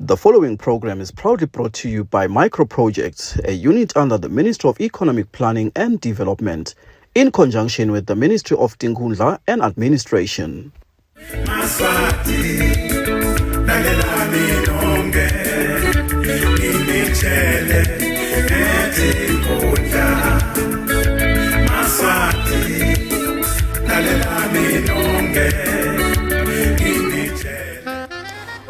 The following program is proudly brought to you by Micro Projects, a unit under the Ministry of Economic Planning and Development, in conjunction with the Ministry of Tinkhundla and Administration. Maswati lalelani nonke nginitshele ngetinkhundla Maswati lalelani nonke nginitshele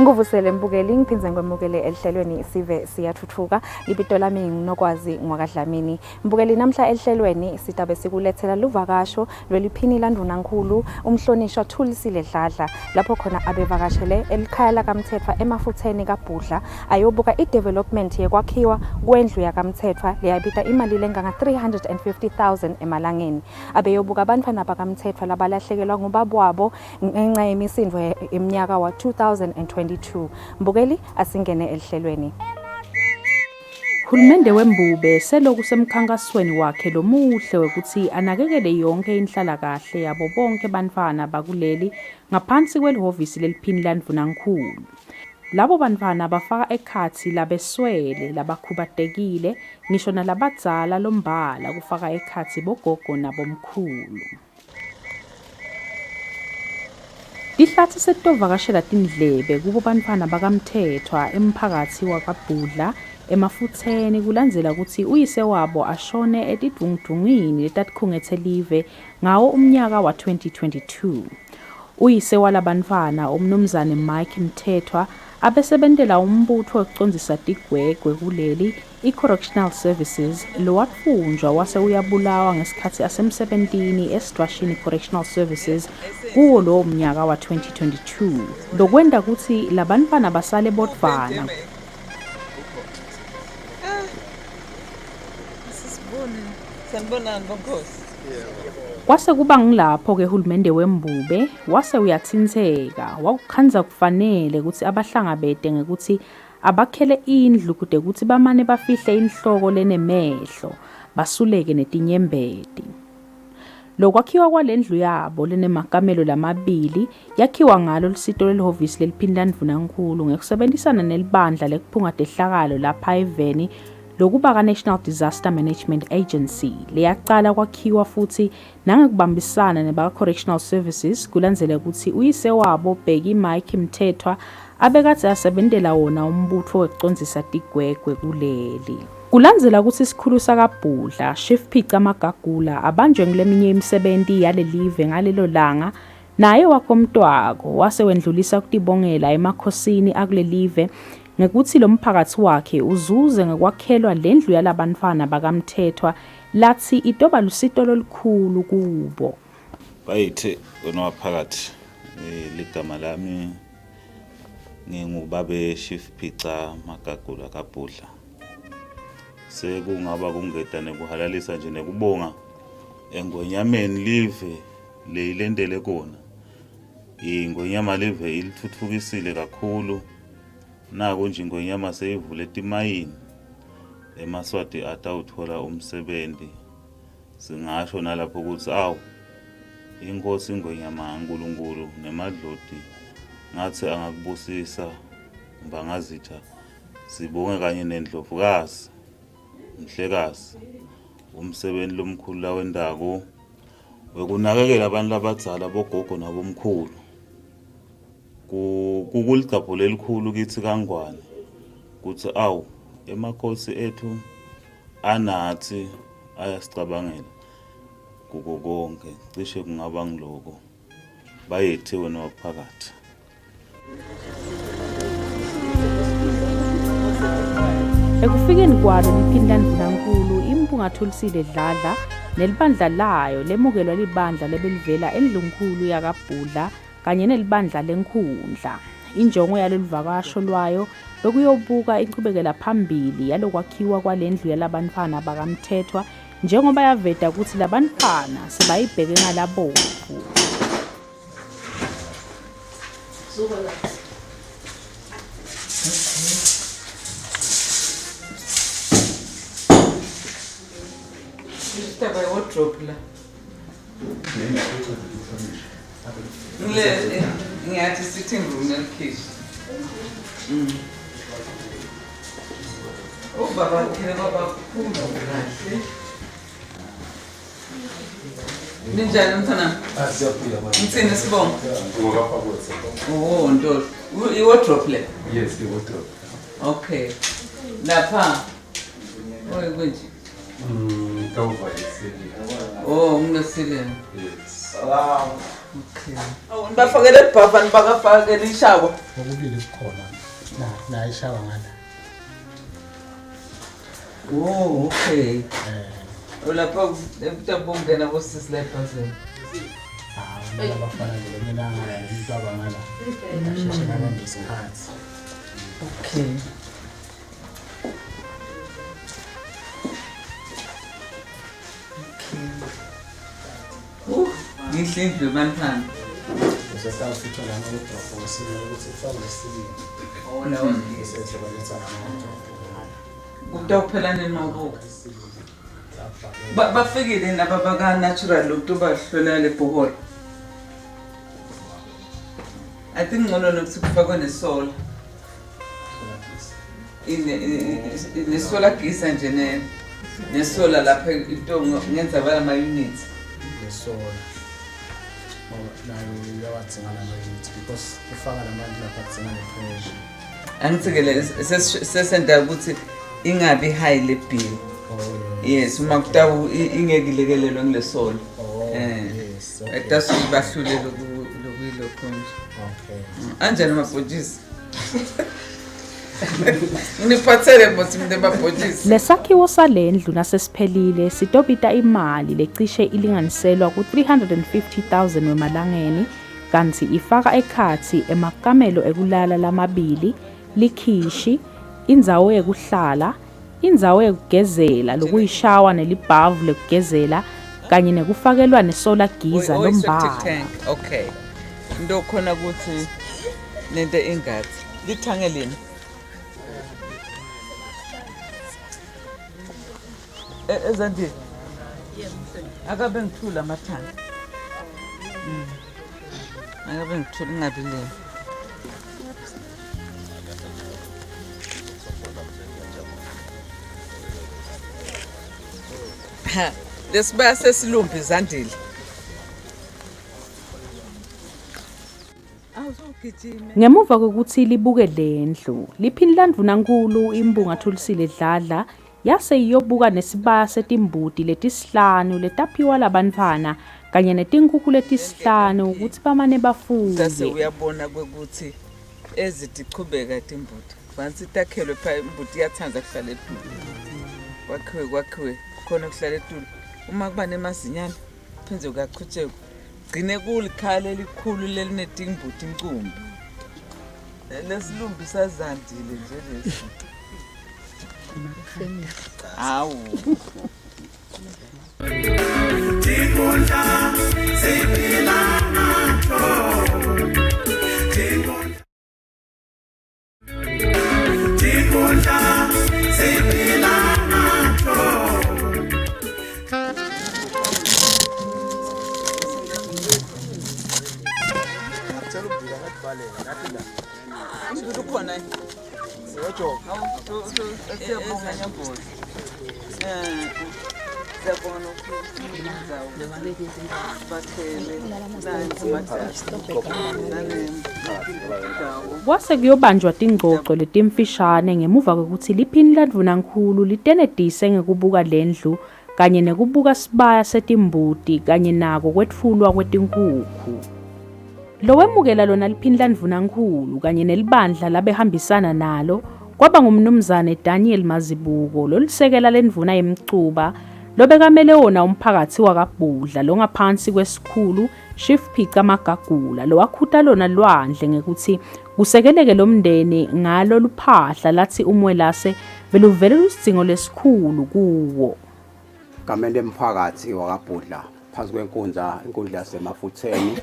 Ngikuvusele mbukeli ngiphindze ngikwemukele elihlelweni sive siyathuthuka libito lami nginokwazi ngwakadlamini mbukeli namhla elihlelweni sitabe sikulethela luvakasho lweliphini landvunankhulu umhlonishwa Thulisile Dladla lapho khona abevakashele elikhaya lakaMthethwa emafutheni kaBhudla ayobuka i-development yekwakhiwa kwendlu yakaMthethwa leyabita imali lenganga 350,000 emalangeni abeyobuka abantwana bakaMthethwa labalahlekelwa ngubaba wabo ngenxa yemisindo yeminyaka wa-2022 mbukeli asingene elihlelweni Hulumende wembube seloku semkhankasweni wakhe lomuhle wekutsi anakekele yonkhe inhlalakahle yabo bonkhe bantfwana bakuleli ngaphansi kwelihhovisi leliphini landvunankhulu. Labo bantfwana bafaka ekhatsi labeswele, labakhubatekile ngisho nalabadzala lombala kufaka ekhatsi bogogo nabomkhulu. Tihlatsi setitovakashela tindlebe kubo bantfwana bakaMthethwa emphakatsi wakaBhudla eMafutseni kulandzela kutsi uyise wabo ashone etidvungudvungwini letatikhungetse live ngawo umnyaka wa-2022. Uyise walabantfwana uMnumzane Mike Mthethwa abesebentela umbutfo wekucondzisa tigwegwe kuleli I-Correctional Services lowatfunjwa wase uyabulawa ngesikhatsi asemsebentini eSidvwashini Correctional Services kuwo lowo mnyaka wa-2022, lokwenta kutsi labantfwana basale bodvwana. Kwase kuba ngulapho-ke hulumende wembube wase uyatsintseka, wakukhandza kufanele kutsi abahlangabete ngekutsi Abakhele indlu kute kutsi bamane bafihle inhloko lenemehlo, basuleke netinyembeti. Lokwakhiwa kwalendlu yabo lenemakamelo lamabili yakhiwa ngalo lusito lwelihhovisi leliphini landvunankhulu ngekusebentisana nelibandla lekuphunga tehlakalo lapha eveni lokuba ka-National Disaster Management Agency leyacala kwakhiwa futsi nangekubambisana nebaka-Correctional Services kulandzela kutsi uyise wabo Bheki Mike Mthethwa abekadze asebentela wona umbutfo wekucondzisa tigwegwe kuleli. Kulandzela kutsi sikhulu sakaBhudla, Chief Phica Magagula abanjwe nguleminye imisebenti yalelive ngalelo langa, naye wakoMtwako wase wendlulisa kutibongela emakhosini akulelive ngekutsi lomphakatsi wakhe uzuze ngekwakhelwa lendlu yalabantfwana bakaMthethwa latsi itoba lusito lolukhulu kubo. Bayithe wena waphakathi eh, ligama lami ngingubabe Chief Phica Magagula kaBhudla. Sekungaba kungeta nekuhalalisa nje nekubonga engonyameni live leyilentele kona. Ingonyama live ilithuthukisile kakhulu. Naku nje ingonyama seyivule timayini emaSwati atawutfola umsebenti singasho nalapho ukuthi awu inkosi ingonyama uNkulunkulu nemadloti ngathi angakubusisa Mbangazitha sibonge kanye nendlovukazi mhlekazi umsebenzi lomkhulu lawendako wekunakekela abantu labadzala bogogo nabomkhulu Kukuligcabho lelikhulu kithi kaNgwane ukuthi awu emakhosi ethu anathi ayasicabangela kuko konke cishe kungaba ngiloko bayethe wena waphakathi Ekufikeni kwalo liphini landvunankulu iMpunga Thulisile Dladla nelibandla layo lemukelwa libandla lebelivela endlunkhulu yakaBhudla kanye nelibandla lenkhundla. Injongo yaloluvakasho lwayo bekuyobuka inchubekela phambili yalokwakhiwa kwalendlu yalabantfwana bakaMthethwa njengoba yaveta kutsi labantfwana sebayibheke ngalabovu. Indaba ye-wardrobe la. Ngile ngiyathi sitting room nelikhishi. Mm. Babakhele kwabakhulu kahle. Ninjani mntana? Ah, siyaphila mama. Ngithini sibongo? Ngokapha Oh, Ntolo. I-wardrobe le? Yes, i-wardrobe. Okay. Lapha. Oy kunje. Tawuva iseli. Oh, nginesileni. Yes. Okay. Oh, nibafakele ibhafa nibakafakele ishawa. Okubili kukhona. Na na ishawa ngala. Oh, okay. Ulapha ekutobungena bosisi la ebhasini. Hawu, abafana nje mina ngala umuntu abangala. Sheshe ngabamba isikhathi. Okay. Okay. Ngihle indlu bantwana. Usesawufitha lana udrobho wesibili ukuthi ufake lesibili. Oh, lawo. Bese sibaletha lana udrobho. Kutawuphela nini mawubuka? Bafikile naba baka natural lokuthi bahlola le bhoholo. I think ngcono nokuthi kufakwe nesolar. Nesolar geyser nje ne nesolar lapha into ngenza bala ama units. Nesolar. Ngoba nayo iyawadzinga lama units because ufaka lamanti lapha kudzinga ne-pressure. Angithi-ke le sesenta ukuthi ingabi high le bill. Oh, Yes, uma kutawu ingeke ilekelelwe ngile solar. Oh, Eh. yes. Okay. Etasuke bahlule loku lokuyilokho nje. Okay. Anjani amabhontshisi? Nginiphathele mos mina amabhontshisi. Lesakhiwo salendlu nasesiphelile sitobita imali lecishe ilinganiselwa ku-350,000 wemalangeni kantsi ifaka ekhatsi emakamelo ekulala lamabili, likhishi, indzawo yekuhlala, indzawo yekugezela lokuyishawa nelibhavu lekugezela kanye nekufakelwa nesolar geyser Oh, i-septic lombala. tank. Okay. Into khona ukuthi nento ingathi lithange lini. Ezandile. Akabe ngithula amathanga. Akabe ngithula ingabi leni. Ha, lesibaya sesilumbi Zandile. Awuzogijima. Ngemuva kokuthi libuke lendlu, liphini landvunankulu Imbunga Thulisile Dladla yase iyobuka nesibaya setimbuti letisihlanu letaphiwa labantfwana kanye netinkhukhu letisihlanu ukuthi bamane Sase bafuye. uyabona kwekuthi ezitichubeka timbuti. Vansi takhelwe pha imbuti iyathanda kuhlala etulu. Kwakhiwe kwakhiwe khona kuhlala etulu. Uma kuba nemazinyane phindze kuyachutshekwa. Gcine kulikhala elikhulu lelinetimbuti incumbi. Lesilumbi sazandile nje lesi. Hawu. Tinkundla siphila ngato. Tinkundla Tinkundla siphila ngato. Umzulu ukhona yini? Siyabonga Nyambozi. Siyabonga nokuthi bakhele nansi Kwase kuyobanjwa tingcoco letimfishane ngemuva kwekutsi liphini landvunankhulu litenetise ngekubuka lendlu kanye nekubuka sibaya setimbuti kanye nako kwetfulwa kwetinkhukhu. Lowemukela lona liphini landvunankhulu kanye nelibandla labehambisana nalo kwaba ngumnumzane Daniel Mazibuko lolisekela lendvuna yemcuba lobekamele wona umphakatsi wakaBhudla longaphansi kwesikhulu Chief Phica Magagula lowakhuta lona lwandle ngekutsi kusekeleke lomndeni ngalo luphahla latsi umwelase beluvele lusidzingo lesikhulu kuwo. Gameni lemphakathi wakaBhudla phansi kwenkundla inkundla yasemafutheni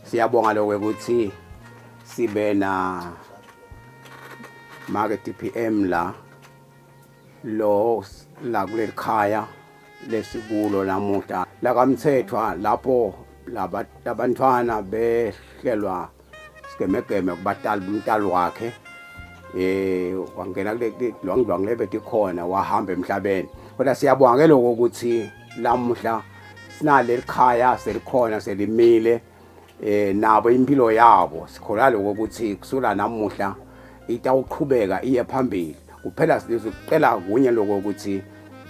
siyabonga lokho ukuthi sibe na make DPM la lo la kuleli khaya lesikulo namuhla lakamthethwa lapho labantwana behlelwa sigemegeme kubatali umntali wakhe. Eh wangena kule dlwangdlwang lebetikhona wahamba emhlabeni. Kodwa siyabonga ke lokho ukuthi lamuhla sinaleli khaya selikhona selimile eh nabo impilo yabo sikholwa lokho ukuthi kusula namuhla itawuqhubeka iye phambili kuphela sizokucela kunye lokho ukuthi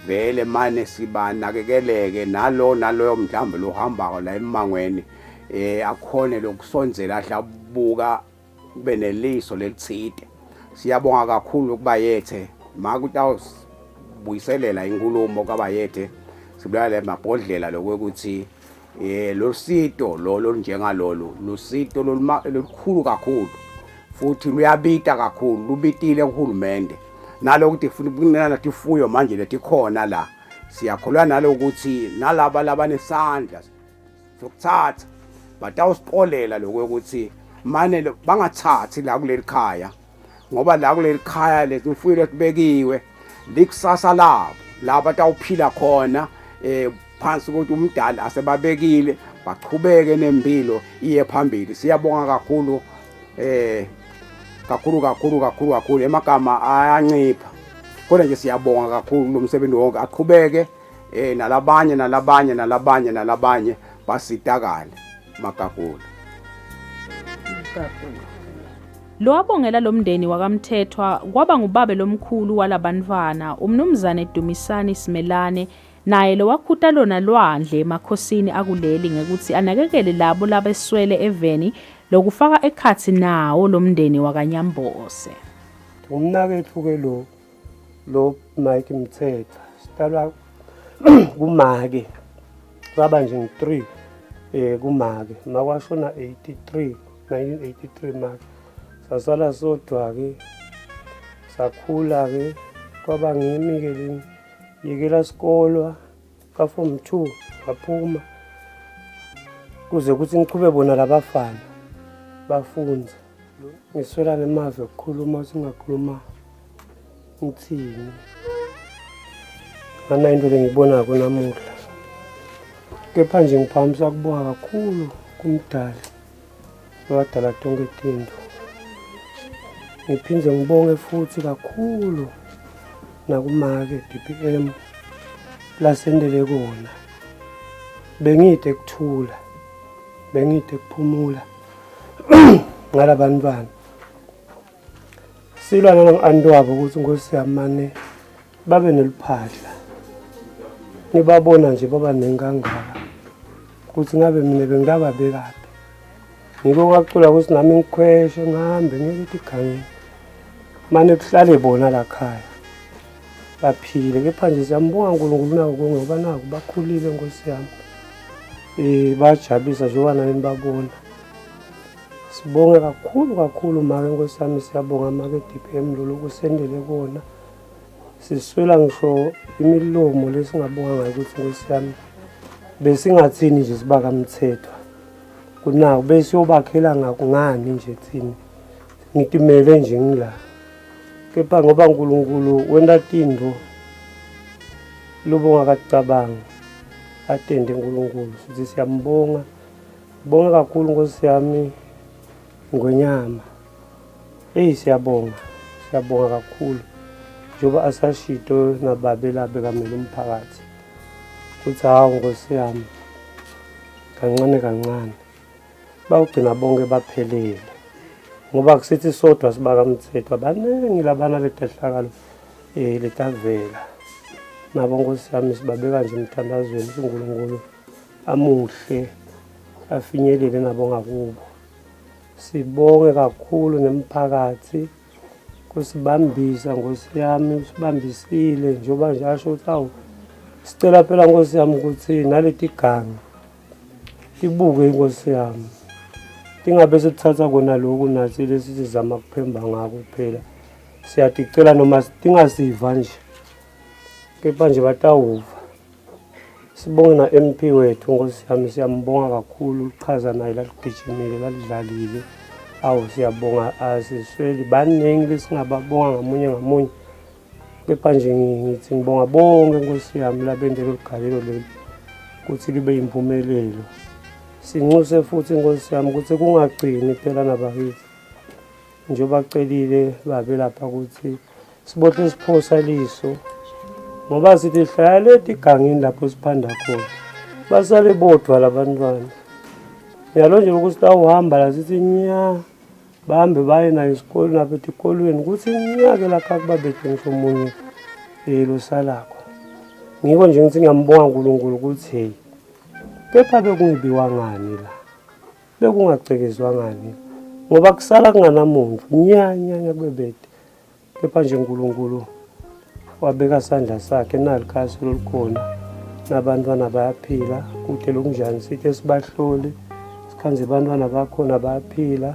vele mane sibanakekeleke nalo naloyo mhlawumbe lohambako la emangweni eh akhone lokusondzela ahlabuka kube neliso lelithide siyabonga kakhulu kubayethe makutawubuyiselela inkulumo kabayethe sibulala emabhodlela lokwekuthi eh losito lo olunjengalolu lusito lolukhulu kakhulu futhi luyabita kakhulu lubitile kuhulumende nalokuthi funa kunana tifuyo manje letikhona la siyakholwa nalokuthi nalaba labanesandla sokuthatha batawusiqolela lokuthi mane bangathathi la kuleli khaya ngoba la kuleli khaya lezimfuyo letibekiwe likusasa labo la batawuphila khona eh phansi ukuthi umdali asebabekile bachubeke nempilo iye phambili siyabonga kakhulu eh kakhulu kakhulu kakhulu kakhulu emagama ayancipha kodwa nje siyabonga kakhulu lo msebenzi wonke aqhubeke eh nalabanye nalabanye nalabanye nalabanye basitakale magagula Lowabongela lo mndeni wakaMthethwa kwaba ngubabe lomkhulu walabantfwana uMnumzane Dumisani Simelane naye lowakhuta lona lwandle emakhosini akuleli ngekutsi anakekele labo labeswele eveni lokufaka ekhatsi nawo lo mndeni wakaNyambose. Umnaketfu-ke lo lo Mike Mthetha sitalwa kumake saba nje ngi-3 eh kumake makwashona 83 1983 make sasala sodwa ke sakhula ke kwaba ngimi ke yekela sikolwa ka form 2 ngaphuma kuze kuthi ngichube bona labafana bafunze Ngiswela nemazwi okukhuluma singakhuluma ngithini. Ngana into lengiyibonako namuhla. Kepha nje ngiphakamisa kubonga kakhulu kumdali owadala tonke tintfo. Ngiphindze ngibonge futhi kakhulu nakumake DPM lasendele kona. Bengide kuthula, bengide kuphumula. ngalabantwana silwa nalo-anti wabo ukuthi nkosi yami mane babe neluphahla ngibabona nje baba nengangaka ukuthi ngabe mina bengingababekaphi ngiko kwacula ukuthi nami ngikhweshe ngihambe ngeke etigangeni mane kuhlale bona la khaya baphile kepha nje siyambonga uNkulunkulu nako konke ngoba naku bakhulile nkosi yami um bajabulisa njengoba nani nibabona sibonge kakhulu kakhulu make nkosi yami siyabonga make DPM lolu kusendele kona siswela ngisho imilomo lesingabonga ngayo ukuthi nkosi yami besingathini nje sibakamthethwa kunako besiyobakhela ngani nje thini ngitimele nje ngila Kepha ngoba uNkulunkulu wenta tintfo lobongakacabangi atende uNkulunkulu sithi siyambonga bonga kakhulu Nkosi yami ngonyama eyi siyabonga siyabonga kakhulu njengoba asashito nababe labe kamele umphakathi ukuthi hawu Nkosi yami kancane kancane bawugcina bonke baphelele ngoba kusithi sodwa sibakamthetho abaningi labana letehlakalo um letavela nabo nkosi yami sibabeka nje emthandazweni ukuthi uNkulunkulu amuhle afinyelele nabo ngakubo sibonge kakhulu nemphakathi kusibambisa nkosi yami usibambisile njengoba nje asho ukuthi awu sicela phela nkosi yami ukuthi naleti ganga Ibuke inkosi yami. Ingabe sithatha kona lokhu nathi lesi sizama kuphemba ngako kuphela. Siyaticela noma tingasiva nje. Kepha nje batawuva. Sibonge na MP wethu nkosi yami siyambonga kakhulu uchaza naye laligijimile lalidlalile. Awu siyabonga asisweli baningi lesingababonga ngamunye ngamunye. Kepha nje ngithi ngibonga bonke Nkosi yami labende lolu galelo leli ukuthi libe yimpumelelo. Sinxuse futhi Nkosi yami ukuthi kungagcini phela nabakithi. Njengoba kucelile babe lapha ukuthi sibohle siphosa liso ngoba sithi hlala leti gangeni lapho siphanda khona basale bodwa labantwana yalo nje ukuthi lawuhamba la sithi nya bahambe baye nayo esikolweni apha etikolweni kuthi nya-ke lapha kubabethe ngisho omunye um losalakho ngiko nje ngithi ngiyambonga uNkulunkulu ukuthi hey kepha bekungebiwa ngani la Bekungagcekezwa ngani ngoba kusala kunganamuntu nya nya nya kubebede kepha nje uNkulunkulu wabeka sandla sakhe nali khasi lolukhona nabantwana bayaphila kude lokunjani sithi esibahlole sikhanze abantwana bakhona bayaphila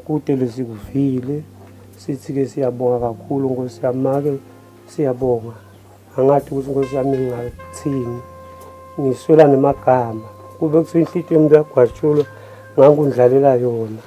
kude lesikuvile sithi-ke siyabonga kakhulu nkosi yami make siyabonga angathi ukuthi nkosi yami ngingathini ngiswela nemagama kube kuthiwa inhlitiyo yomuntu yagwatshulwa ngangikundlalela yona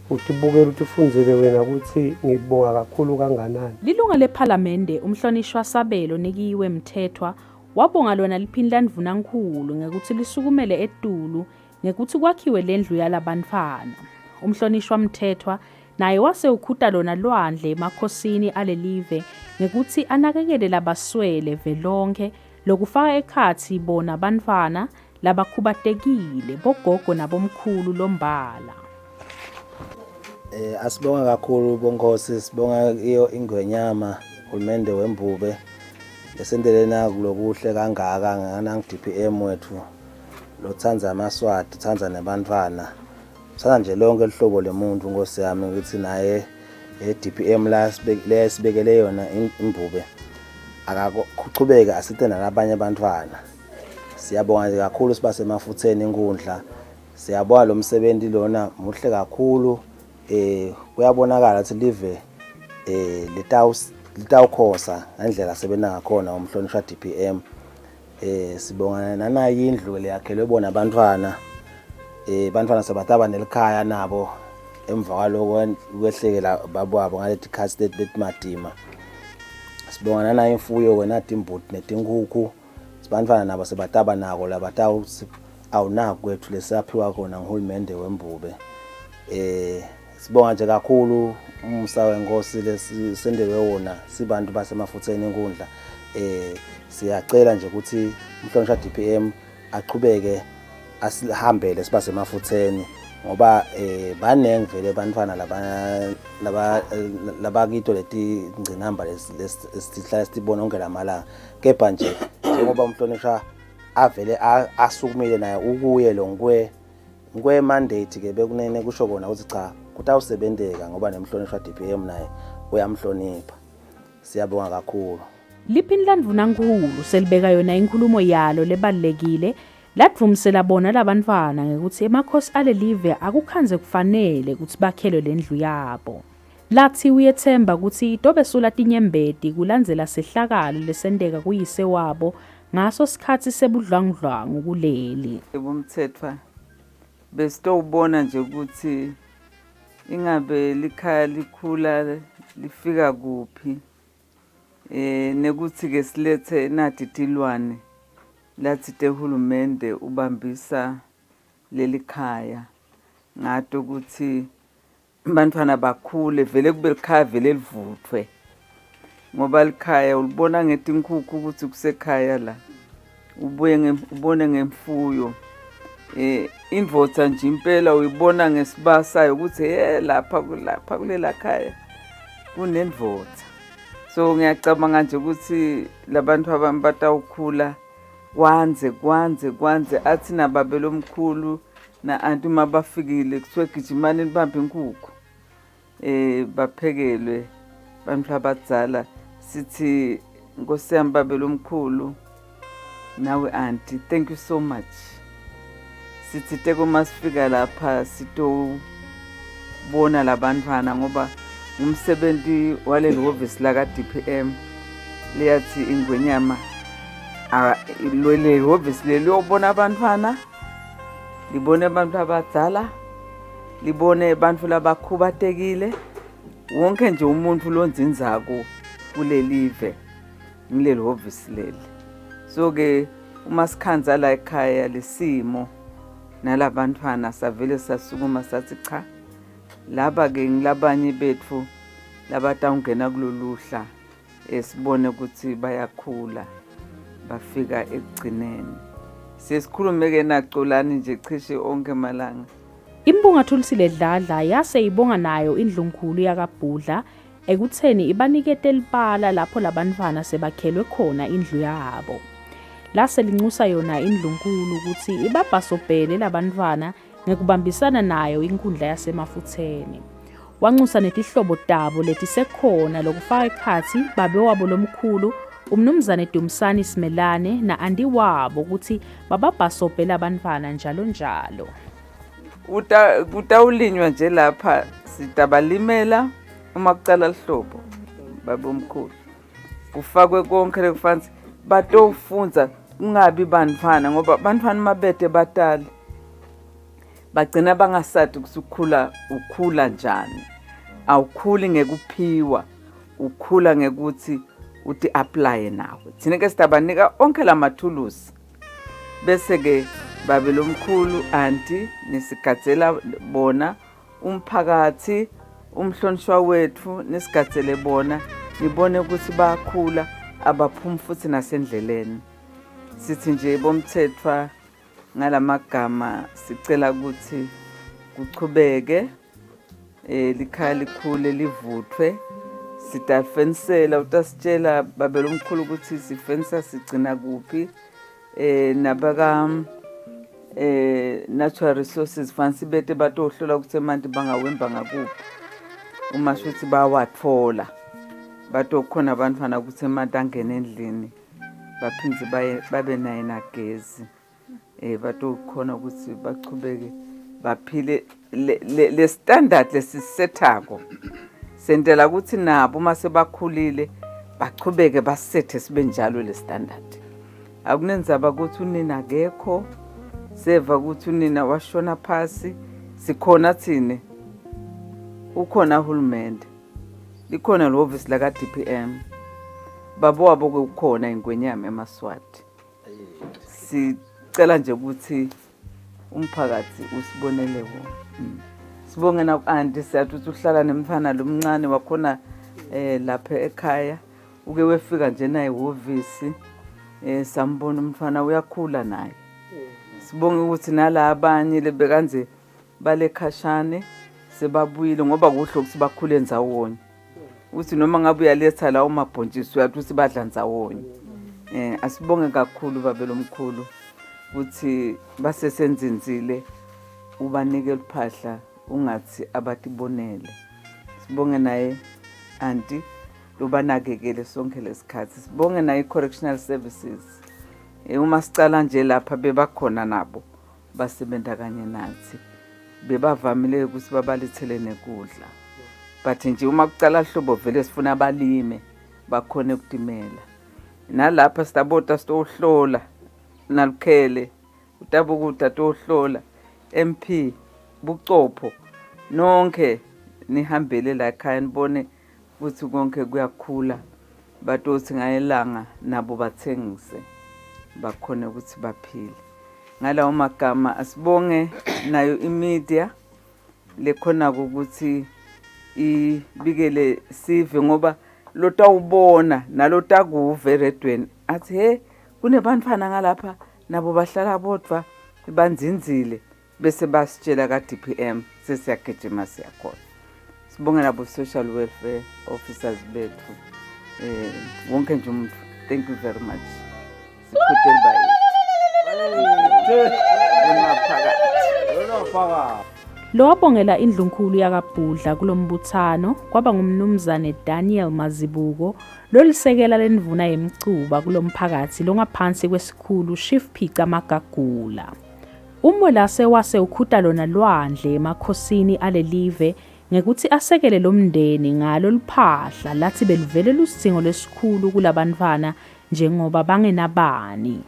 utibukela ukuthi ufundzele wena ukuthi ngibonga kakhulu kanganani. Lilunga lePhalamende uMhlonishwa Sabelo Nikiwe Mthethwa wabonga lona liphini landvunankhulu ngekutsi lisukumele etulu ngekutsi kwakhiwe lendlu yalabantfwana. Umhlonishwa Mthethwa naye wase ukhuta lona lwandle emakhosini alelive ngekutsi anakekele labaswele velonkhe lokufaka ekhatsi bona bantfwana labakhubatekile, bogogo nabomkhulu lombala. Eh asibonga kakhulu bonkosi sibonga iyo ingwenyama hulumende wembube lesentele naku lokuhle kangaka nganang DPM wethu lotsandza amaSwati utsandza nebantfwana utsandza nje lonke lihlobo lemuntu nkosi yami ukuthi naye e-DPM la leyasibekele yona imbube akakuchubeke asite nalabanye abantwana siyabonga nje kakhulu sibasemafutheni inkundla siyabonga lo msebenzi lona muhle kakhulu eh kuyabonakala ukuthi live eh litawukhosa ngendlela sebenza ngakhona umhlonishwa DPM Eh sibonga nanayi indlu leyakhelwe bona abantwana. Eh bantwana sebataba nelikhaya nabo emva kwaloko kwehlekela babwabo ngaleti khatsi leti letimatima. Sibonga nanayi imfuyo wena timbuti netinkhukhu. Sibantwana nabo sebataba nako labatawutsi awunaku kwethu lesaphiwa kona nguhulumende wembube. Eh Sibonga nje kakhulu umusa wenkosi lesisendelwe wona sibantu basemafutheni enkundla eh siyacela nje ukuthi umhlonishwa DPM aqhubeke asihambele sibasemafutheni ngoba eh baningi vele abantwana laba laba labakito leti ngcinamba lesihlala sibona onke lamalanga kepha nje njengoba umhlonishwa avele asukumile naye ukuye lo ngikwe Ngikwe mandate ke bekunene kusho kona ukuthi cha kutawusebenteka ngoba nemhlonishwa DPM naye uyamhlonipha. Siyabonga kakhulu. Liphini landvunankhulu selibeka yona inkhulumo yalo lebalulekile ladvumisela bona labantfwana ngekutsi emakhosi alelive akukhandze kufanele kutsi bakhelwe lendlu yabo. Lathi uyetsemba kutsi itobesula tinyembeti kulandzela sehlakalo lesenteka kuyise wabo ngaso sikhatsi sebudlwangudlwangu kuleli. BoMtsetfwa, besitowubona nje ukuthi ingabe likhaya likhula lifika kuphi eh nekuthi ke silethe nati tilwane lathi tehulumende ubambisa lelikhaya ngato ukuthi Bantfwana bakhule vele kube likhaya vele livuthwe ngoba likhaya ulibona ngetinkhukhu ukuthi kusekhaya la ubuye ubone ngemfuyo eh indvodza nje impela uyibona ngesibasayo ukuthi hey lapha kulapha kulela khaya kunendvodza so ngiyacabanga nje ukuthi labantu abami batawukhula kwandze kwandze kwandze athi nababe lomkhulu Na-anti uma bafikile kuthiwe gijimani nibambe inkukhu eh baphekelwe bantu abadzala sithi nkosi yami babe lomkhulu nawe anti thank you so much sithi teko masifika lapha sitobona labantwana ngoba ngumsebenzi waleli hhovisi laka DPM liyathi ingwenyama leli hhovisi leli liyobona abantwana libone abantu abadzala libone abantu labakhubatekile wonke nje umuntu lonzinzako kulelive ngileli hhovisi leli so ke uma sikhanza la ekhaya lesimo nalabantwana savele sasukuma sathi cha Laba ke ngilabanye bethu labatawungena kuloluhla esibone ukuthi bayakhula bafika ekugcineni. Sesikhulume ke naColani nje cishe onke malanga. Impunga Thulisile Dladla yase ibonga nayo indlunkulu yakaBhudla ekutheni ibanikete libala lapho labantfwana sebakhelwe khona indlu yabo. Lase linxusa yona indlunkulu ukuthi ibabhasobhele labantfwana ngekubambisana nayo inkundla yasemafutheni. Wanxusa netihlobo tabo letisekhona lokufaka ekhatsi babe wabo lomkhulu uMnumzane Dumsani Simelane na-anti wabo ukuthi bababhasobhe labantfwana njalo njalo. Uta kutawulinywa nje lapha sitabalimela uma kucala lihlobo babomkhulu. Kufakwe konke lekufanele batofundza kungabi bantfwana ngoba bantfwana mabete batali bagcina bangasati ukuthi ukhula ukhula njani. Awukhuli ngekuphiwa ukhula ngekuthi uti apply nawe. Thina ke sitabanika onke lamathulusi bese ke babe lomkhulu anti nisigadzela bona umphakathi umhlonishwa wethu nisigadzele bona nibone ukuthi bayakhula abaphumi futhi nasendleleni sithi nje bomthethwa ngalamagama sicela ukuthi kuchubeke eh likhaya likhule livuthwe sitafensela utasitshela babe lomkhulu ukuthi sifensa sigcina kuphi eh nabaka eh natural resources fansi bete batohlola ukuthi emanti bangawemba ngakuphi uma shuthi bawathola batokhona abantwana ukuthi emanti angene endlini baphindze babe naye nagezi eh batokhona ukuthi bachubeke baphile le, le standard lesisethako sentela ukuthi nabo uma sebakhulile bachubeke basethe sibe njalo le standard akunenzaba ukuthi unina akekho seva ukuthi unina washona phasi sikhona thina ukhona uhulumende likhona lihhovisi laka-DPM babo wabo ke ukhona ingwenyama emaswati sicela nje ukuthi umphakathi usibonele wona mm. sibonge naku-anti siyathi ukuthi uhlala nemfana lomncane wakhona eh lapha ekhaya uke wefika nje naye ehhovisi eh sambona umfana uyakhula naye sibonge ukuthi nala abanye lebekanze bale khashane sebabuyile ngoba kuhle ukuthi bakhule ndzawonye uthi noma ngabe uyaletha lawo mabhontshisi uyathi ukuthi badla ndzawonye eh asibonge kakhulu babe lomkhulu ukuthi basesenzinzile ubanike luphahla ungathi abatibonele sibonge naye anti lobanakekele sonke lesikhathi sibonge naye i-correctional services eh, uma sicala nje lapha bebakhona nabo basebenza kanye nathi bebavamile ukuthi babalethele nekudla but nje uma kucala hlobo vele sifuna abalime bakhone ukutimela nalapha sitabota sitohlola nalukhele utabukuda tohlola MP bucopho nonke nihambele la ekhaya nibone ukuthi konke kuyakhula batothi ngayelanga nabo bathengise bakhone ukuthi baphile ngalawo magama asibonge nayo imedia lekhona ukuthi ibikele sive ngoba lotawubona nalotakuva eredweni athi he kunebantfwana ngalapha nabo bahlala bodvwa banzinzile bese basitshela ka-DPM sesiyagijima siyakhona sibonge nabo social welfare officers bethu eh wonke nje umuntu thank you very much sikhuthe bayi Lowabongela indlunkulu yakaBhudla kulombuthano kwaba nguMnumzane Daniel Mazibuko lolisekela lendvuna yemcuba kulomphakathi longaphansi kwesikhulu Chief Phica Magagula. UMwelase wase ukhuta lona lwandle emakhosini alelive ngekutsi asekele lomndeni ngalo luphahla latsi beluvele lusidzingo lesikhulu kulabantfwana njengoba bangenabani.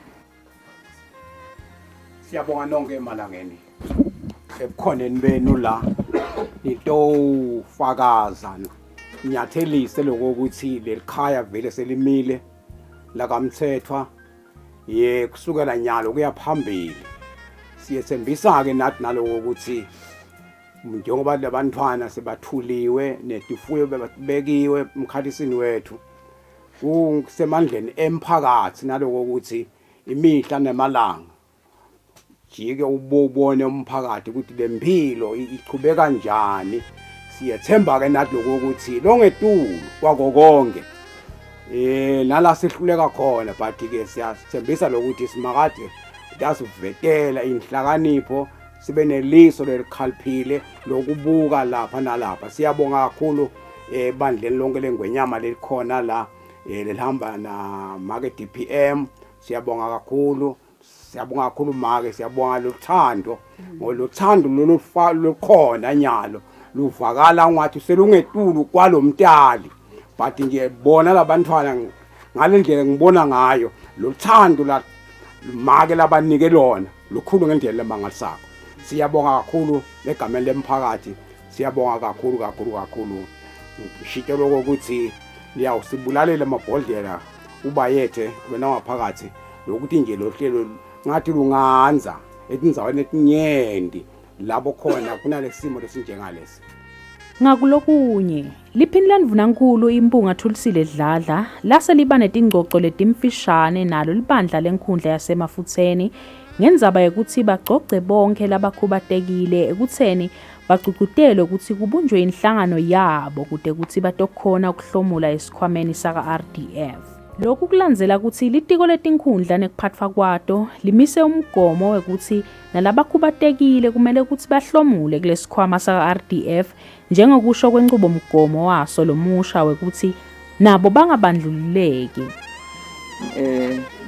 Siyabonga nonke emalangeni ebukhoneni benu la nitofakaza nyathelise lokuthi lelikhaya vele selimile lakamthethwa ye kusukela nyalo kuya phambili siyethembisa ke nathi naloko ukuthi Njengoba labantwana sebathuliwe netifuyo bebekiwe emkhalisini wethu, kusemandleni emphakathi naloko ukuthi imihla nemalanga jike ubone umphakathi ukuthi lempilo ichubeka kanjani. Siyethemba ke nathi lokho ukuthi longetulu kwako konke nala sihluleka khona, but ke siyathembisa lokuthi simakade utasivetela inhlakanipho, sibe neliso lelikhaliphile lokubuka lapha nalapha. Siyabonga kakhulu ebandleni lonke lengwenyama lelikhona la, lelihamba na make DPM. Siyabonga kakhulu, siyabonga kakhulu make, siyabonga lothando, ngolothando lolu lukhona nyalo luvakala ungathi selungetulu kwalomtali, but nje bona labantwana ngalendlela ngibona ngayo lothando la make labanike lona lukhulu ngendlela emangalisako. Siyabonga kakhulu egameni lemphakathi, siyabonga kakhulu kakhulu kakhulu. Ngishito lokho ukuthi niyawusibulalela amabhodlela ubayethe wena waphakathi, lokuthi nje lo hlelo ngathi lunganza etindzaweni letinyenti labo khona kunalesimo lesinjengalesi. Ngakulokunye, liphini landvunankulu Impunga Thulisile Dladla lase liba netingcoco letimfishane nalo libandla lenkhundla yaseMafutseni ngendzaba yekutsi bagcogce bonkhe labakhubatekile ekutseni bagcugcutelwe kutsi kubunjwe inhlangano yabo kute kutsi batokhona kuhlomula esikhwameni saka-RDF. Lokhu kulandzela kutsi litiko letinkhundla nekuphatfwa kwato limise umgomo wekutsi nalabakhubatekile kumele kutsi bahlomule kulesikhwama saka-RDF njengokusho kwenchubomgomo waso lomusha wekutsi nabo bangabandlululeki.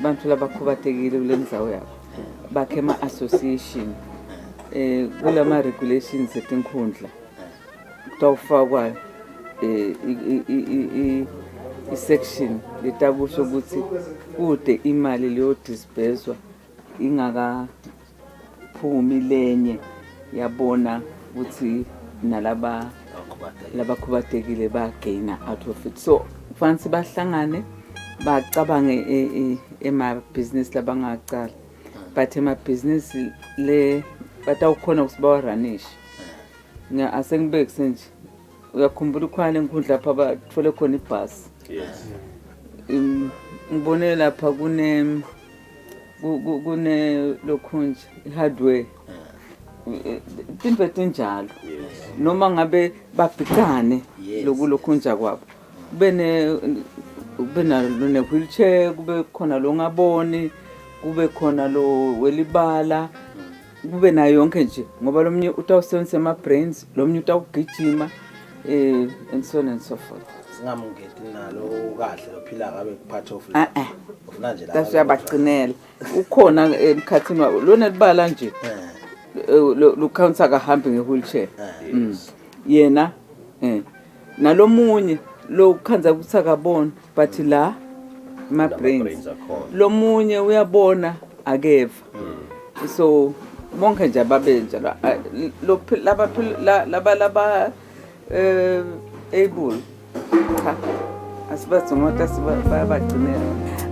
Bantfu labakhubatekile kule ndzawo yabo bakhe ema-association kulama regulations etinkhundla kutawufakwa i-section letakusho ukuthi kude imali leyo disburswa ingakaphumi lenye yabona ukuthi nalaba labakhubatekile ba-gaina out of it. So kufanele bahlangane bacabange emabhizinisi labangacala, but emabhizinisi le batawukhona ukuthi bawaranishe. Asengibekise nje, uyakhumbula ukhona lenkhundla lapha bathole khona ibhasi? Yes. Ngibone lapha kune kune lokhunje i-hardware, tinto etinjalo, noma ngabe babhicane loku lokhunja kwabo, kube ne kube nalo ne-wheelchair, kube khona lo ngaboni, kube khona lo welibala, kube nayo yonke nje, ngoba lomnye utawusebenzisa ama-brains, lomnye utawugijima, and so on and so forth. Singamungeti nalo kahle lophila kabe part of Eh eh. Ufuna nje la uyabagcinela ukhona emkhathini wabo lona libala nje, lo council akahambi nge-wheelchair. Yena nalomunye lo khanza ukuthi akabona, but la ma-brains brains akhona. Lomunye uyabona akeva, so bonke nje ababe njalo. Ah, lo laba laba laba able, cha, asibathi bayabagcinela.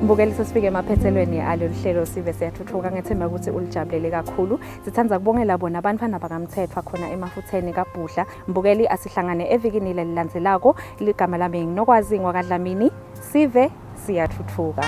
Mbukeli, sesifike emaphethelweni alolu hlelo Sive Siyathuthuka. Ngethemba ukuthi ulijabulele kakhulu. Sithanda kubongela bona abantwana bakaMthethwa khona emafutheni kaBhudla. Mbukeli, asihlangane evikini lelilandzelako. Ligama lami nginokwazi ngwakadlamini. Sive Siyathuthuka.